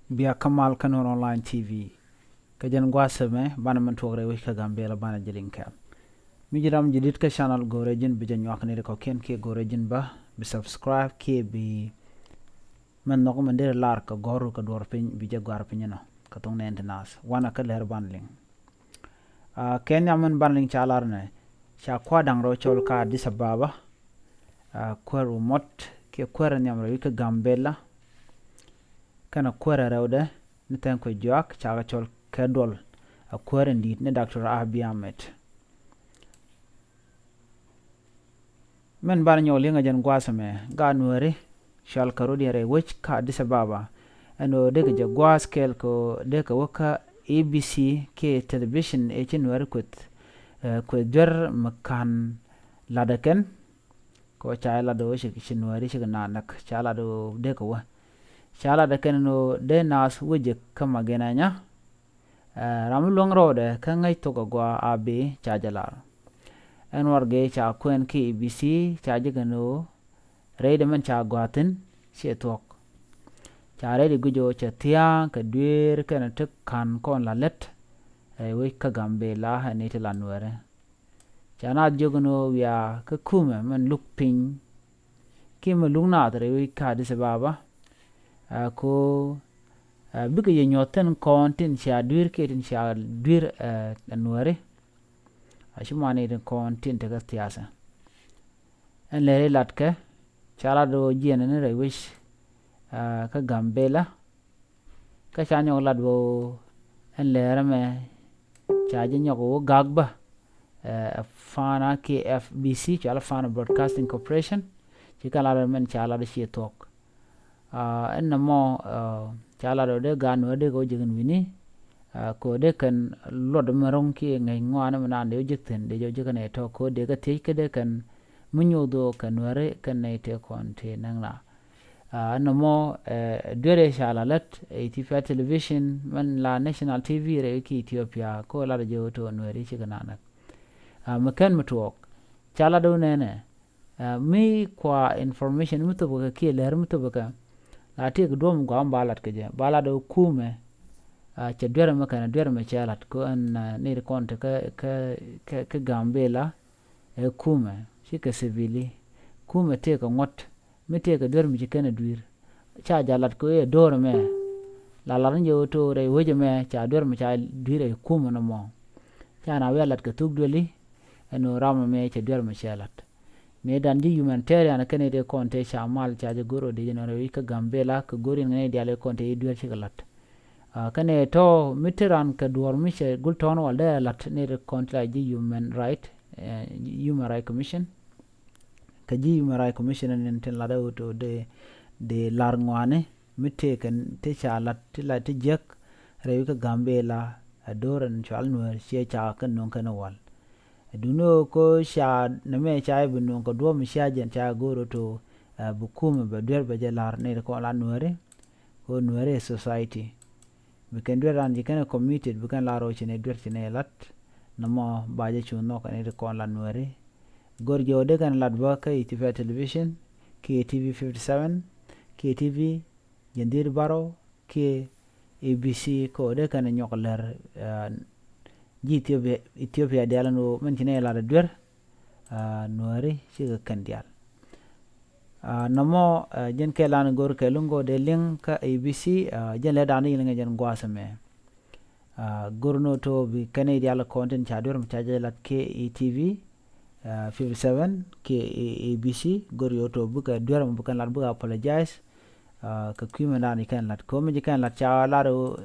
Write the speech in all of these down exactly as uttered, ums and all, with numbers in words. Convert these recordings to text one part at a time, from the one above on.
Bia kä mal kä Nuer Online T V. Kä jɛn gua̱a̱th ɛmɛ banɛ min tuɔk rɛy wec kä Gambela banɛ jɛ liŋ kɛɛl. Mi ji̱ ram jadid kä channel, go̱rɛ ji̱n bi jɛ nyuak ni ri kɔ̱kiɛn kiɛ go̱rɛ ji̱n bä bi subscribe kiɛ bi min nhɔk min deri lar kɛ gɔ̱ru kɛ duɔr piny bi jɛ gɔ̱a̱r piny inɔ kɛ thoŋ nɛɛni ti naath. Wanɛ kä lɛr banɛ liŋ. Aa, kɛ nhiam min banɛ liŋ ca lar nɛ ca kua̱r da̱ŋ rɛw cɔl kä Addis Ababa. Aa, kuäär wä mɔt kiɛ kuäär nhiam rɛw i̱ kä Gambela. Kɛnɛ kuäär rɛwdɛ ni thɛn kuɛ juak ca kɛ cɔl kɛ duɔl. A kuäär in di̱i̱t ni Doctor Abiy Ahmed. Min banɛ nyɔk liŋ a jɛn gua̱a̱th ɛmɛ gaat Nuääri cɔal kɛ rɔ̱diɛn rɛy wec kä Addis Ababa. Ɛn ɣöö dee kɛ jɛ gua̱a̱th kɛɛl kɛ ɣöö dee kɛ wä kä A B C kiɛ television ëë ci Nuääri kueth, ɛ, kueth duer mi ka̱n latdɛ kɛn. Kɛ ɣöö ca lat ɣöö ci, ci Nuääri cikɛ naath näk, ca lat ɣöö dee kɛ wä. Ca lat ɛ kɛn ɛn ɣöö dee naath wä jek kä Magenanya. Ɛ, ram mi luäŋ rɔɔdɛ kä ŋäc thok agua Abiy ca jɛ lar. Ɛn warɛgɛ ca kuɛn kä A B C ca jɛ kɛn ɣöö rɛydɛ mɛn ca gɔaa thi̱n ciɛ thuɔ̱k. Ca rɛydɛ guic ɣöö cɛ thia̱a̱ŋ kɛ dueer kɛnɛ ti ka̱n kɔn la lät rɛy wec kä Gambela ɛ ni ti la Nuääri. Ca naath jiök ɛn ɣöö wiaa kä kumɛ mɛn luk piny kiɛ mɛn luk naath rɛy wec kä Addis Ababa. Ɛ, ko, ɛ, bikɛ yɛ nyuɔ̱th tin kɔn tin cia dui̱r kiɛ tin cia dui̱r, ɛ, ɛ Nuääri. A ci mani tin kɔn tin tekɛ thiathɛ. Ɛn lɛri latkɛ ca lat ɣöö jiɛn ni rɛy wec, ɛ, kä Gambela. Kä ca nyɔk lat ɣöö ɛn lɛr ɛmɛ ca jɛ nyɔk ɣöö gak bä, ɛ, Fana kiɛ F B C, cɔal Fana Broadcasting Corporation. Ci kɛn lat ɣöö mɛn ca lat ciɛ thuɔ̱k. Aa, ɛn nɔmɔ, aa, ca lat ɣöö dee gaat Nuääri dee kɛ wä jek ɛn wi̱ni. Aa, kɛ ɣöö dee kɛn luɔt mi ro̱ŋ kiɛ ŋäc ŋɔaani mi naan dee wä jek thi̱n dee jɛ wä jek kɛn ɛ tɔ̱ kɛ ɣöö dee kɛ thiec kä dee kɛn mi nyoth ɣöö kɛ Nuääri kɛn nɛy tëë kɔn tëë näk na. Aa, ɛn nɔmɔ, ɛ, duer ëë ca la lät ɛ Ethiopia Television mɛn la National T V rɛy kä Ethiopia kɛ ɣöö lat jɛ ɣöö to̱ Nuääri cikɛ naath näk. Aa, mi kɛn mi tuɔɔk ca lat ɣöö nɛnɛ, aa, mi kua information mi thop kɛ kiɛ lɛr mi thop kɛ la tëëkɛ duɔ̱ɔ̱p mi gɔaa mi ba lat kɛ jɛ ba lat ɣöö kumɛ, aa, cɛ duer ɛmɛ kɛnɛ duer ɛmɛ cɛ lat kɛ ɣöö ɛn, aa, ni ri kɔn te kä, kä, kä, kä Gambela. Ɛ kumɛ cikɛ civili. Kumɛ tëëkɛ ŋuɔ̱t mi tëëkɛ duer mi ci kɛn ɛ dui̱r. Ca jɛ lat kɛ ɣöö ɛ do̱r ɛmɛ la lat ni jɛ ɣöö to̱ rɛy wec ɛmɛ ca duer ɛmɛ ca dui̱r ɛ kumɛ nɔmɔ. Ca na wi̱i̱ a lat kɛ thuk dueli ɛn ɣöö ram ɛmɛ cɛ duer ɛmɛ cɛ lat. Mëë dan ji̱ humanitarian kɛn i̱ tëë kɔn tëë ca mal ca jɛ go̱r ɣöö dee jɛ nɔn rɛy wec kä Gambela kɛ go̱r in ŋäc diaal i̱ kɔn tëë i̱ duer cikɛ lat. Aa, kɛnɛ tɔ̱ mi te ran kɛ duɔ̱ɔ̱r mi cɛ gul tɔ̱ɔ̱n wal dee lat ni ri kɔn ti la ji̱ human right, ɛ, Human Right Commission. Kɛ ji̱ Human Right Commission ni tin lat ɛ wut ɔ dee, dee lar ŋɔaani mi tëëkɛ ti ca lat ti la ti jiäk rɛy wec kä Gambela ɛ do̱r ɛn cɔal Nuäär ciɛ ca kɛ nöŋ kɛn wal. Ɛ duŋni ɣöö ko ca nɛmɛ ca i̱ bi nöŋ kɛ duɔ̱ɔ̱p mi cia jɛn ca go̱o̱r ɣöö to̱, ɛ, bi kumɛ bɛ duer bɛ jɛ la̱r ni ti kɔn la Nuääri. Ko Nuääri ɛ society. Bi kɛn duer ran ji̱ kɛn ɛ committed bi kɛn la̱r ɣöö ci nɛ duer ci nɛ lat. Nɔmɔ ba jɛ cu nhɔk ni ti kɔn la Nuääri. Go̱r jɛ ɣöö dee kɛn lat bä kä Ethiopia Television kiɛ T V fifty seven kiɛ T V Jɛn Dhi̱i̱t Bärɔw kiɛ A B C kɛ ɣöö dee kɛn nyɔk lɛr, ɛ, ji̱ Ethiopia, Ethiopia diaal ɛn ɣöö min ci nɛ lat ɛ duer, ɛ, Nuääri cikɛ kɛn diaal. Ɛ, nɔmɔ, ɛ, jɛn kɛ lan go̱r kɛ luŋ kɛ ɣöö dee liŋ kä A B C, ɛ, jɛn lɛ dan i̱ liŋ ɛ jɛn gua̱a̱th ɛmɛ. Ɛ, go̱r ni ɣöö to̱ bi kɛn i̱ diaal kɔn tin ca duer mi ca jɛ lat kiɛ i̱ T V, ɛ, fifty seven kiɛ i̱ A B C, go̱r ɣöö to̱ bikɛ duer mi bi kɛn lat bikɛ apologize. Ɛ, kɛ kui̱ mɛn dan ji̱ kɛn lat. Kɛ ɣöö mi ji̱ kɛn lat ca lar ɣöö,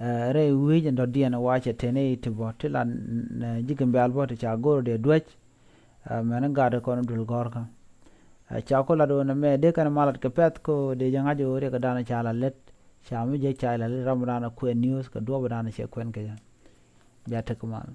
ɛ, rɛy wi̱i̱c ɛn dɔ̱diɛn ɛ wa cɛ tɛn i̱ ti bɔ ti la, ɛ, ji̱ Gambɛl bɔ ti ca go̱r dee duäc. Ɛ, mɛn gat kɔn duël gɔ̱rkä. Ɛ, ca ku lat ɣöö nɛmɛ dee kɛn mal lat kɛ pɛ̈th kɛ ɣöö dee jɛ ŋa̱c ɣöö riɛk dan ca la lät. Ca mi jɛ ca la lät ram dan kuɛn news kɛ duɔ̱ɔ̱p dan cɛ kuɛn kɛ jɛ. Bia tek mal.